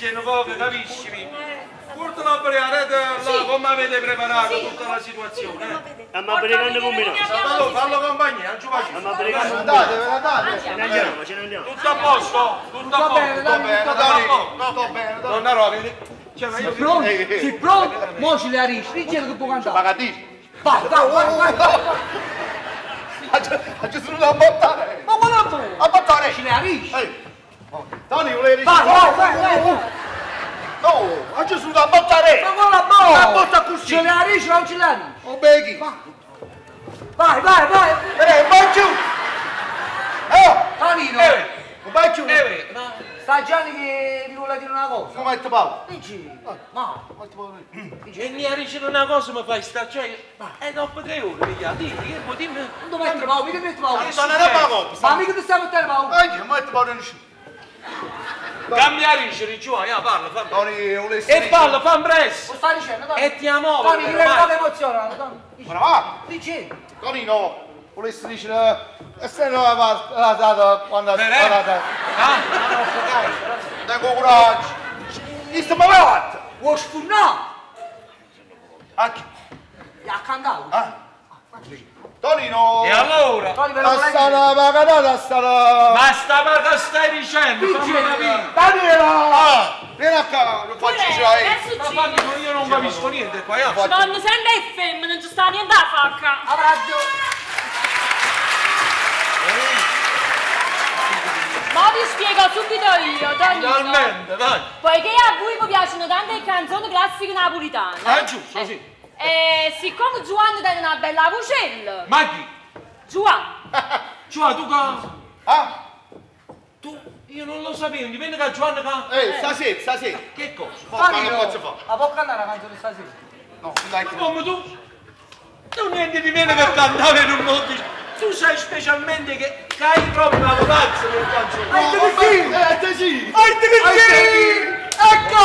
Nu poco, capiscimi? Portalo a vedere là come avete preparato tutta la situazione. Eh. Stiamo pregando con me. Fallo, fallo compagnia, non ci faccio. Stiamo pregando. Andate, andate. Ce ne andiamo, ce ne andiamo. Tutto a posto? Tutto a posto? Tutto bene, Dani. Tutto bene, Dani. Donna Rovi, cioè, ma io Sei pronto? Sei pronto? Mo ce le arisci, dici che può cantare. Pagatini. Vai, vai, vai, vai. Ha solo da bottare. Ma quella buona? A bottare. Ce le arisci. Tony, volevi Vai, vai, vai, vai. No, ha solo da bottare. Ma quella buona? La botta così. Ce le arisci o non ce le arisci? Oh, Beghi. Vai, vai, vai. Eh, vai giù. Eh, Tonino, vai giù. sta Gianni che vi vuole dire una cosa. Come metto paura? Dici, ma, E mi ha dice una cosa mi fai stare, cioè, è dopo 3 ore, mi chiami, dimmi, che vuoi dimmi? non ti mettere paura, mica ti metti paura. Sono una paura. Ma mica ti stai mettendo paura. Vai giù, metto paura nessuno. Cambia ricere, Giovanni, ja, parla, fammi. Tony, volessi... E parla, fammi presto. Lo stai dicendo, Tony? E ti amo, Tony, ti vai. levo emozionano, Tony. Ma va. Dici, Tonino, volessi dire... E se no la data quando ha sparato. Ah? Dai con coraggio. Io ma fatto. vuoi sfurnare? A chi? Gli ha cantato. Ah. Tonino. E allora? Tony, ve lo La volevo dire. sta la sta la... Ma sta ma che stai dicendo? Fammi capire. Danilo! Ah, vieni a qua, non faccio Pure, ce l'hai. che è Ma successo? fammi, io non capisco niente qua, ja. Vanno sempre e femmine, non ci sta niente da fare qua. Abbraccio. Ma vi spiego subito io, Tonino. Finalmente, dai. Poiché a voi vi piacciono tante canzoni classiche napolitane. Ah, giusto, sì. E siccome Giovanni tiene una bella vocella. Ma chi? Giovanni. Giovanni, tu che... Ah? Tu, io non lo sapevo, dipende che Giovanni che... Ehi, stasera, stasera. Che cosa? Ma che posso fare? Ma può cantare la canzone stasera? No, dai. Ma come tu? Tu niente di meno che cantare in un mondo. Tu sai specialmente che hai proprio una vocazza per canzone. Ah, te sì! Te sì! Ah, te sì! Ecco!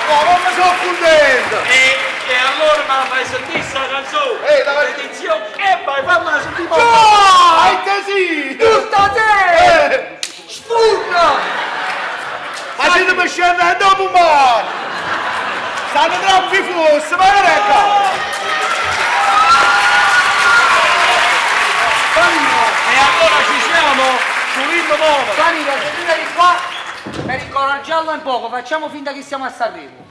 No, non mi sono contento! E allora me la fai sentire sta canzone? Dai. Attenzione, e vai, fammela sentire. Ah, te sì! Tu stasera! Sfurna! Ma siete per scendere dopo male! Stanno troppi fossi, ma che è qua? E allora ci siamo, sull'inno nuovo. Danilo, se tu vieni qua, per incoraggiarlo un poco, facciamo finta che siamo a Sanremo.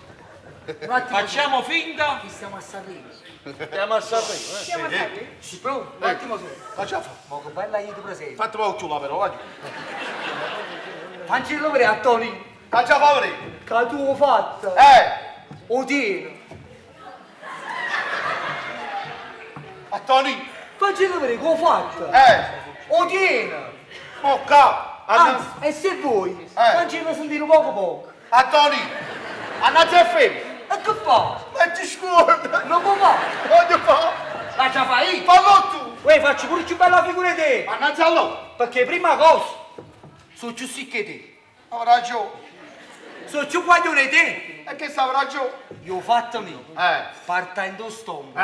Un attimo. Facciamo finta Che siamo a Sanremo. Siamo a Sanremo, eh. Sì, pronto? Un attimo solo. Facciamo fa. Ma che bella io ti presento. Fatti poco là però, vai. Faccelo vedere a Tony. Faccia favore. Che tu hai fatto? Eh! O tieni. A Tony! Faccelo vedere che ho fatto. Eh! O tieni. Mocca! Anzi, e se vuoi, faccelo sentire poco poco. A Tony! Andate a fermo! E che fa? Ma ti scorda! Non può fare. Voglio fare! La già fai io. Fallo tu! Uè, faccio pure più bella figura di te. Mannaggia allora! Perché prima cosa, sono più sicco di te. Ho ragione! Sono più guaglione di te. E che stavo ragione? Io ho fatto mio. Eh! Partendo stomaco.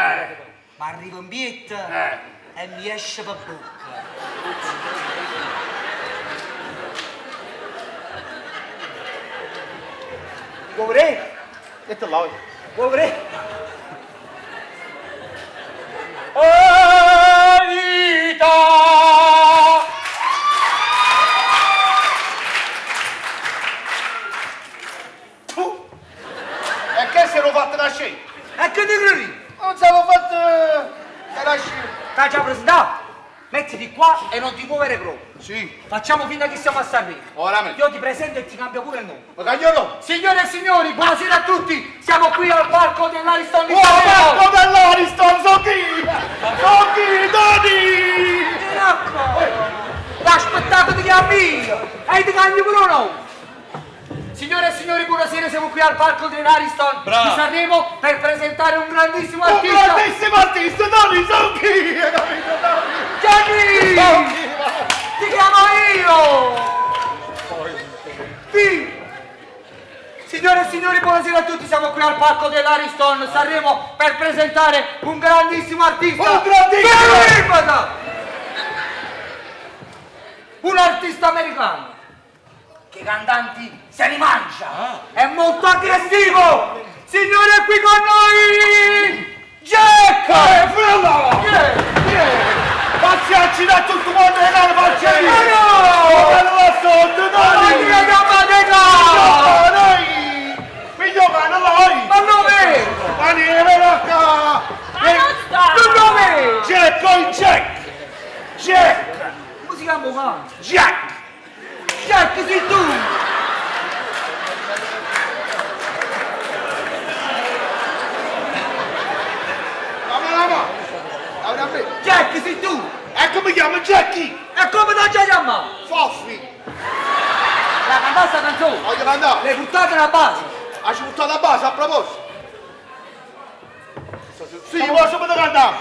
Ma arrivo in bietta e mi esce per bocca. Vuoi vedere? Che te l'hai? Vuoi vedere? Oh, vita! Tu! E che se l'ho fatta nascere? E che ti credi? Non se l'ho fatta nascere! T'ha già presentato? Mettiti qua e non ti muovere proprio. Sì! Facciamo finta che siamo a Sanremo. Ora me! Io ti presento e ti cambio pure il nome. Ma caglio no! Signore e signori, buonasera a tutti! Siamo qui al parco dell'Ariston di Oh, Sanremo! Marco dell'Ariston, so chi! So chi, Tony! La spettacolo di amico! E ti cambio pure un nome! Signore e signori, buonasera, siamo qui al parco dell'Ariston Bravo. di Sanremo per presentare un grandissimo Un artista! grandissimo artista, Tony, so chi! Hai capito, Tony? Gianni! So chi, va! Ti chiamo io! Sì! Signore e signori, buonasera a tutti, siamo qui al parco dell'Ariston Sanremo per presentare un grandissimo artista! Un grandissimo! Fermata! Un artista americano! Che cantanti se li mangia! È molto aggressivo! Signore, è qui con noi! Jack! Fratello! Yeah, yeah. Pazziacci da tutto quanto è nato, faccia Ma no! Ma sotto, Ma dai! ti chiamo Dai! Figlio cane, dai! Ma dove? Ma ne vieni qua! Ma non sta! Ma dove? Jack, oh Jack! Jack! Come si chiama cane? Jack! Jack, sei tu! Mamma, mamma! Allora, a me. Jack, sei tu! E come chiama Jackie? E come ti già chiamato? Foffi! La cantata sta canzone! Voglio cantare! L'hai buttata nella base! Ha buttato la base a proposito! Sì, posso poter cantare!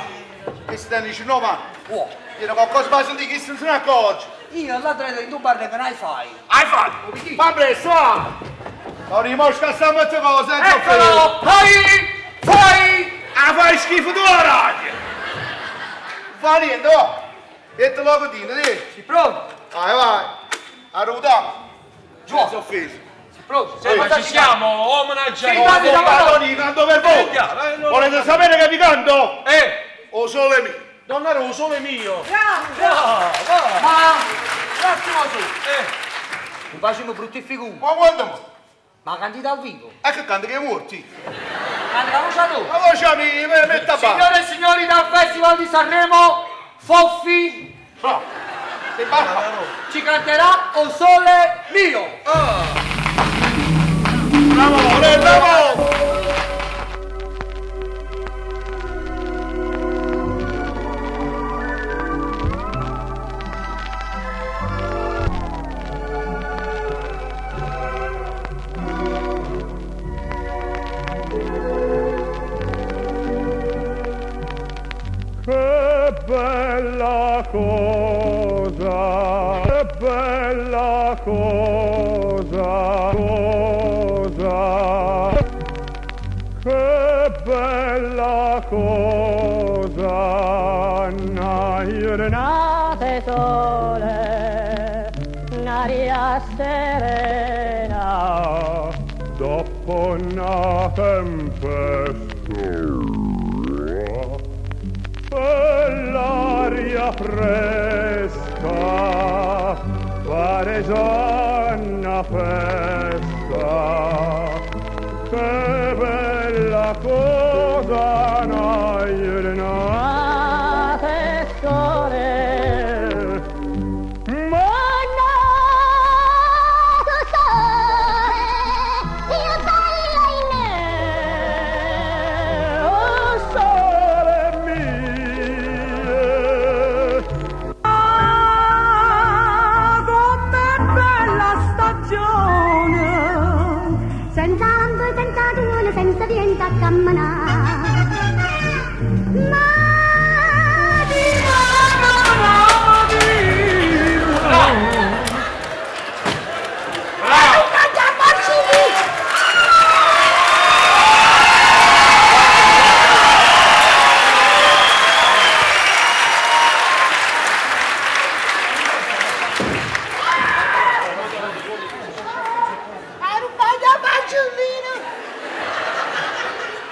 Che si tiene 19 anni! Oh, Viene qualcosa per sentire che se ne accorge! io l'altro ero in un bar che non fai! Hai fatto! Ma presto, va! Non rimosca sta mezza cosa, senza offesa! Eccolo! Fai! Fai! Ah, fai schifo tu la radio! Fa niente, va! E te lo contino, dì! Sei pronto? Vai, vai! Arrotamo! Giù. Senza offesa! Sei pronto? Sì, ma ci siamo, omenaggia. Sì, dai, dai, dai. Tony, canto per voi! Chiaro, no, Volete sapere che vi canto? O sole mio! Non era un sole mio. Bravo! Ma un attimo su! Non facciamo brutte figure! Ma guarda mo! Ma canti dal vivo! E che canta che è morti? Canta la voce tu! Ma voce mi metta a Signore e signori dal Festival di Sanremo, Foffi No! Ti parla? ci canterà O Sole Mio! Bravo, re, bravo! Che bella cosa, che bella cosa, cosa. Che bella cosa, una giornata Notte sole, un'aria serena. dopo una tempesta e l'aria fresca pare già una festa che bella cosa una giornata Notte sole, ma nato sole, io bella in me. oh, sole mio. Ah, com'è bella stagione, senza lampo, senza tuono, senza vento a camminare. Ma di Hai rubato la faccellina!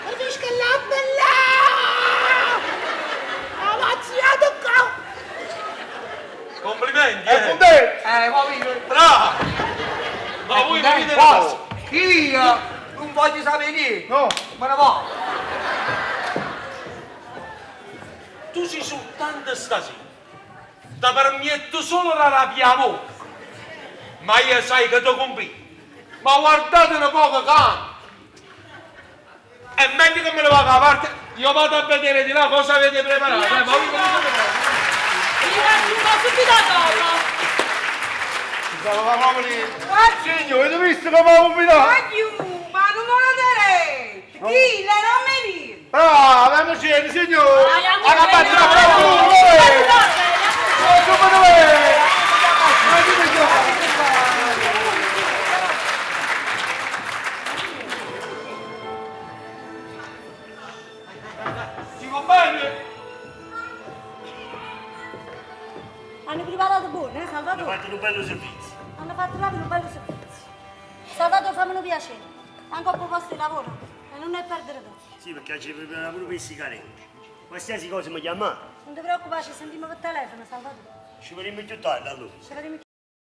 Capisci la bella! Ha mazziato qua! Complimenti. È contento! Ma io, Bravo. Ma voi venite da io non voglio sapere niente! No! Me ne vado! Tu sei soltanto stasera. Ti permetto solo la rabbia amore. Ma io sai che ti compri. Ma guardate un poco cane. È meglio che me ne vado a parte. Io vado a vedere di là cosa avete preparato. Ma voi venite da Vi raggiungo subito dopo. Stavo proprio lì. Signore, avete visto come ho combinato? Ma non volete! Chi? Le non mi dire! Bravo, andiamo signore! Andiamo, La campagna andiamo. bravo! Andiamo. Ma come dove? Si compagni? Hanno preparato buono, eh, Hanno Salvatore? fatto un bello servizio. Hanno fatto proprio un bello... fammi un piacere. Ancora un posto di lavoro e non è perdere tempo. Sì, perché ci prepara pure per i sigaretti. Qualsiasi cosa mi chiama. Non ti preoccupare, ci sentiamo per telefono, Salvatore. Ci vediamo più tardi allora. Ci vediamo più